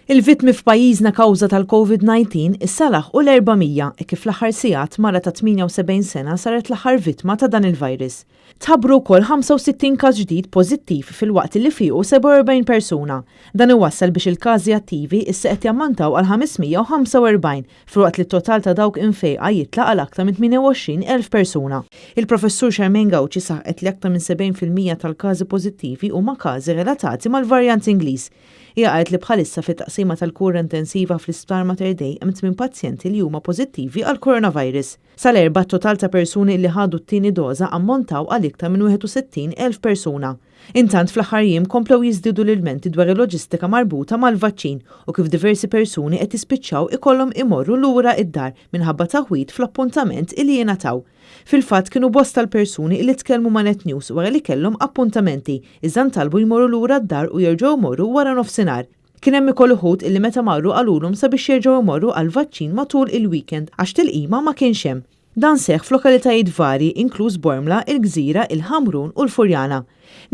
Il-vittmi f'pajjiżna kawża tal-Covid-19 issa laħqu l-400 hekk kif fl-aħħar sigħat mara ta' 78 sena saret l-aħħar vittma ta' dan il-virus. Tħabbru wkoll 65 każ ġdid pożittiv filwaqt li fiequ 47 persuna. Dan iwassal biex il-każi attivi issa qed jammontaw għal 545 filwaqt li t-total ta' dawk imfejqa jitla' għal aktar minn 28,000 persuna. Il-Professur Charmaine Gauci saħqet li aktar minn 70% tal-każi pożittivi huma każi relatati mal-varjant Ingliż. Hija qalet li bħalissa fit-taqsima tal-kura intensiva fl-Isptar Mater Dei hemm tmien pazjenti li huma pożittivi għall-coronavirus. Sal-Erbgħa t-total ta' persuni li ħadu t-tieni doża ammontaw għal iktar minn 61,000 persuna. Intant fl-aħħar jiem komplew jiżdiedu l-ilmenti dwar il-loġistika marbuta mal-vaċċin u kif diversi persuni qed jispiċċaw ikollhom imorru lura d-dar minħabba taħwid fl-appuntament li jingħataw. Fil-fatt kienu bosta l-persuni li tkellmu ma' Net News wara li kellhom appuntamenti, iżda ntalbu jmorru lura d-dar u jerġgħu jmorru wara nofsinhar. Kien hemm ukoll uħud illi meta marru qalulhom sabiex jerġgħu jmorru għall-vaċċin matul il-weekend għax tilqima ma kienx hemm. Dan seħħ f'lokalitajiet varji inkluż Bormla, il-Gżira, il-Ħamrun u l-Furjana.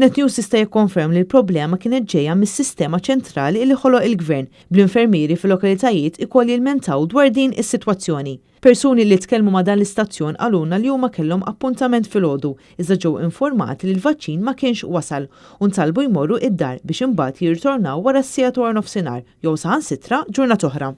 Net News jista' jikkonferm li l-problema kienet ġejja mis-sistema ċentrali li ħoloq il-Gvern, bl-infermieri fil-lokalitajiet ikoll jilmentaw dwar din is-sitwazzjoni. Persuni li tkellmu ma' dan l-istazzjon qalulna li huma kellhom appuntament filgħodu iżda ġew informati li l-vaċċin ma kienx wasal u ntalbu jmorru id-dar biex imbagħad jirritornaw wara s-siegħa ta' waranofsinhar jew saħansitra ġurnata oħra.